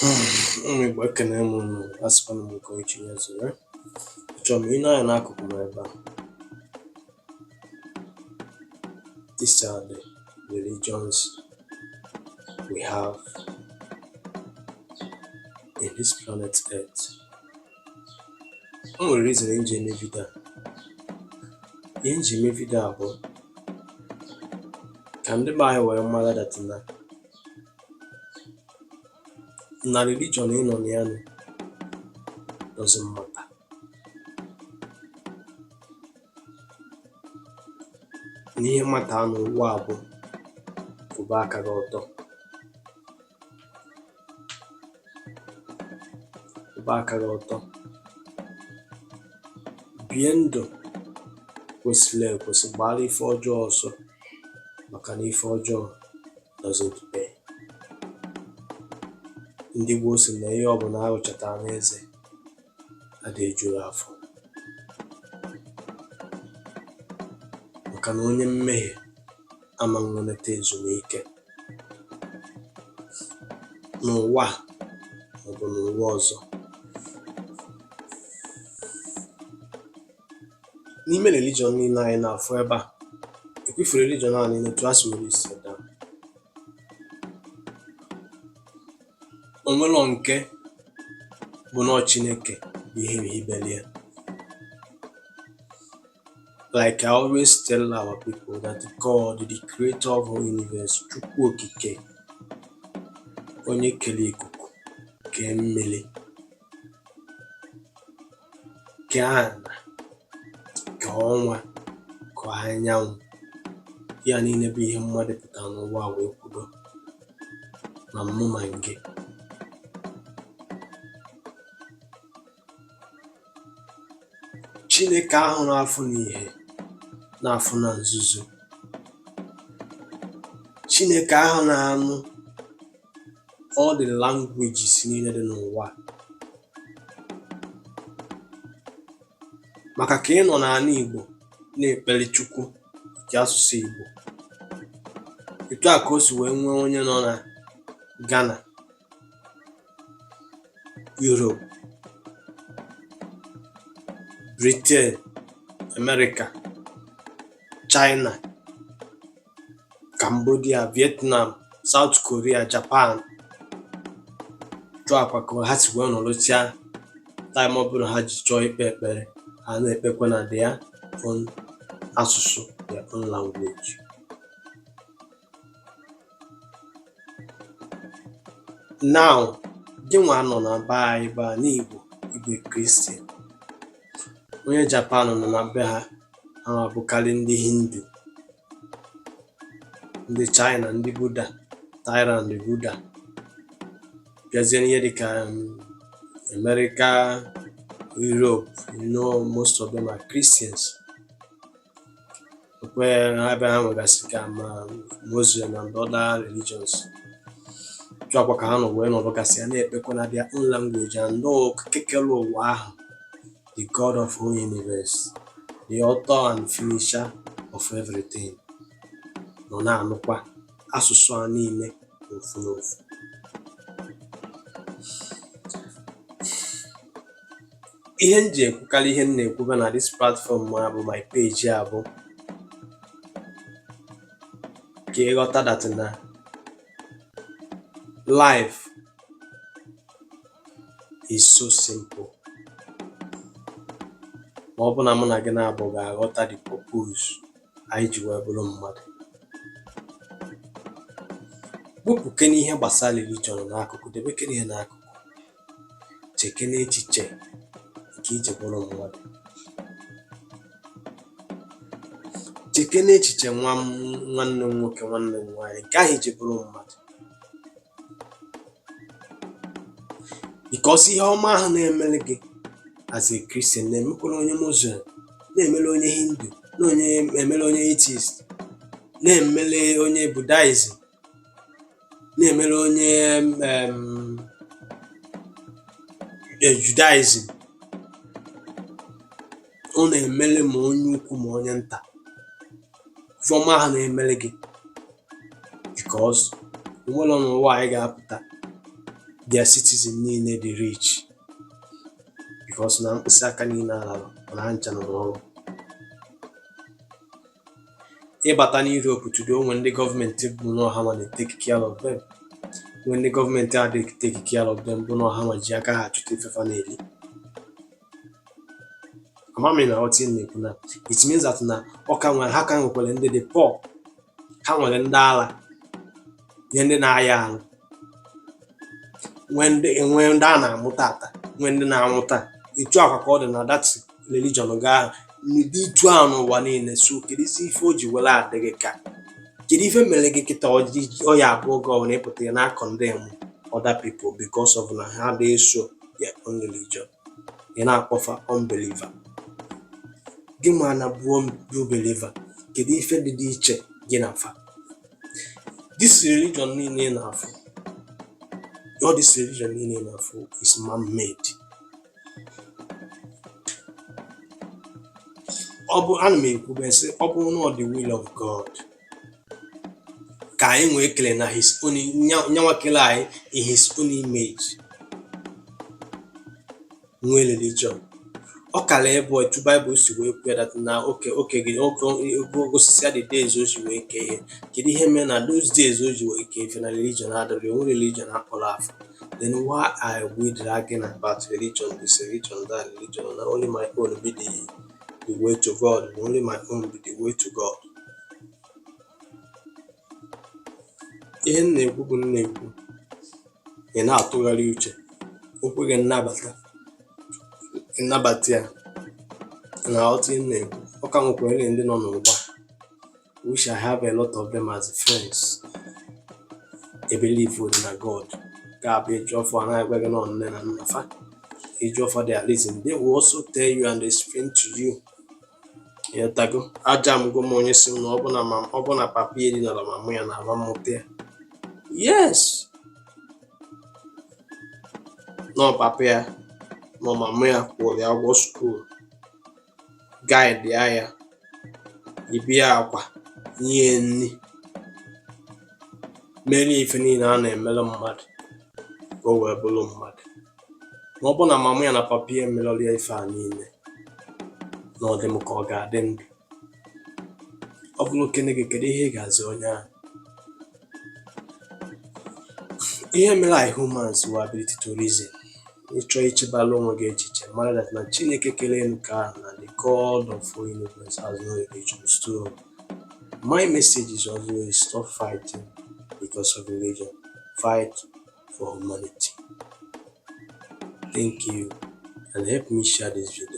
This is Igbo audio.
Ụmụ Igbo, ekene m unu. Asịkwana m nke onye chi ya zere. Achọrọ m ine anya n'akụkụ m ebe a. These are the religions we have in this planet Earth. O nwere reason m ji eme video a. Ihe m ji eme video a bụ ka ndị be anyị wee mara that na religion ị nọ na ya nụ doesn't matter. Na ihe matter n'ụwa a bụ kwụba aka gị ọtọ, kwụba aka gị ọtọ, bie ndụ kwesịrị ekwesị, gbaara ife ọjọọ ọsọ, maka na ife ọjọọ doesn't pay. Ndị gboo sị na ihe ọbụla a rụchatara n'eze adị ejuru afọ, maka na onye mmehie ama nwenata ezumike n'ụwa a maọbụ n'ụwa ọzọ. N'ime religion niile anyị na-afụ ebe a, ekwefu religion a niile etu a si were isi down, o nwelọ nke bụ na ọ Chineke bụ ihe hibere ya. Like I always tell our people that God, the creator of whole universe, Chukwu Okike, onye kere ikuku, kee mmiri, kee ana, kee ọnwa, kee anyanwụ, ya niile bụ ihe mmadụ pụtara n'ụwa wee kwudo ma mụ ma ngị. Chineke ahụ na-afụ n'ihe, na-afụ na nzuzo, Chineke ahụ na-anụ all the languages niile dị n'ụwa, maka ka ị nọ n'ala Igbo na-ekpere Chukwu ji asụsụ Igbo, etu a ka o si wee nwee onye nọ na Ghana, Europe, Britain, America, China, Cambodia, Vietnam, South Korea, Japan, etu a kwa ka ha si wee nọrọsịa time ọbụla ha ji chọọ ikpe ekpere, ha na-ekpekwa na their own asụsụ, their own language. Now, gị nwa nọ na be anyị be a n'Igbo, Igbo Christian, onye Japan nọ na be ha, ha na-abụkarị ndị Hindu, ndị China ndị Buddha, Thailand Buddha, bịazie n'ihe dịka America, Europe, most of them are Christians. Okwe ha ebe ha nwegasị ka ma Muslim and other religions. Etu a kwa ka ha nọ wee nọrọgasị ya na-ekpekwa na their own language, and okike kere ụwa ahụ, the God of whole universe, the author and finisher of everything, nọ na-anụkwa asụsụ a niile n'ofu n'ofu. Ihe m ji ekwukarị ihe m na-ekwube na this platform a bụ my page a bụ ka ị ghọta that na life is so simple, ma ọ bụ na mụ na gị na-abụ ga-aghọta the purpose anyị ji wee bụrụ mmadụ. Wepụkene ihe gbasara religion n'akụkụ, debekene ihe n'akụkụ, chekene echiche nke iji bụrụ mmadụ, chekene echiche nwa m, nwanne m nwoke, nwanne m nwaanyị, nke ahụ iji bụrụ mmadụ, because ihe ọma ahụ na-emere gị as a Christian na-emekwara onye Muslim, na-emere onye Hindu, na onye emere onye atheist, na-emere onye Buddhism, na-emere onye Judaism, ọ na-emere ma onye ukwu ma onye nta. Ife ọma ahụ na-emere gị, because onwere n'ụwa anyị ga-apụta Their citizen niile dị rich because na mkpịsị aka niile alarọ, mana ha ncha nọ n'ọrụ. Ịbata na Europe today, o nwere ndị gọọmenti bụ na ọ ha nwa na-take care of them, nwee ndị gọọmenti adịghị take care of them, bụ na ọ ha nwa ji aka ha achụta ife fa na-eri. Ama m na aghọta ihe m na-ekwu. Na it means that na ọ ka nwere, ha ka nwekwara ndị dị poor, ha nwere ndị ala nye, ndị na-aya ahụ, nwee ndị, nwee ndị a na-amụ tata, nwee ndị na-anwụ taa. Etu akwa ka ọ dị na that religion gaa n'ụdị itu ahụ n'ụwa niile. So kedụzi ife o ji were adịghị ka kedu ife mere gị kịta ọ ya abụ oge ọbụla ịpụta ya na condemn other people because of na ha adịghị eso their own religion, ị na-akpọfa unbeliever? Gị ma na bụ believer, kedu ife dị dị iche gị na fa? This religion niile ị na-afụ, all this religion niile ị na-afụ is man made. Ọ bụ ana m ekwube sị, ọ bụrụ na ọ dị will of God ka anyị nwee ekele na his own, nyanwa kele anyị in his own image, nwee religion, ọ kara ịbụ etu Baịbụl si wee kwuo that na oke oke gị osisi the days o ji wee kee ihe. Kedu ihe mere na those days o ji wee kee ife na religion adịrị, onwe religion akpọrọ afa? Then why are we dragging about religion this, religion that, religion na only my own be the way to God, na only my own be the way to God? Ihe m na-ekwu bụ, m na-ekwu, ị na-atụgharị uche, o kweghị nnabata, nnabata ya na aghọta ihe m na-ekwu. Ọ ka nwekwara ndị nọ n'ụwa, which I have a lot of them as friends, e believe na God. Ga-abụ ịjụ ọfọ, anaghị agwa gị na nne na nna fa. Ịjụ ọfọ their reason, they will also tell you and explain to you. Ịghọtago? Aja m go m onye si m na ọ bụ na ma ọ bụ na papa ya dinara mama ya na ama mmụta ya. Yes, nọ papa ya ma mama ya kwụrụ ya ụgwọ school, guide ya, ya yibi ya akwa, nye ya nri, mere ife niile a na-emere mmadụ ka o wee bụrụ mmadụ. Ma ọ bụ na mama ya na papa ya emerọrọ ya ife a niile, na ọ dị m ka ọ ga-adị ndụ. Ọ bụrụ okene gị, kedu ihe ị ga-aza onye ahụ? Ihe mere anyị humans wụ ability to reason. Ịchọ ichebara onwe gị echiche, mara that na Chineke kere elu ka ahụ na the God of all universe has no religion. So my message is always, stop fighting because of religion, fight for humanity. Thank you and help me share this video.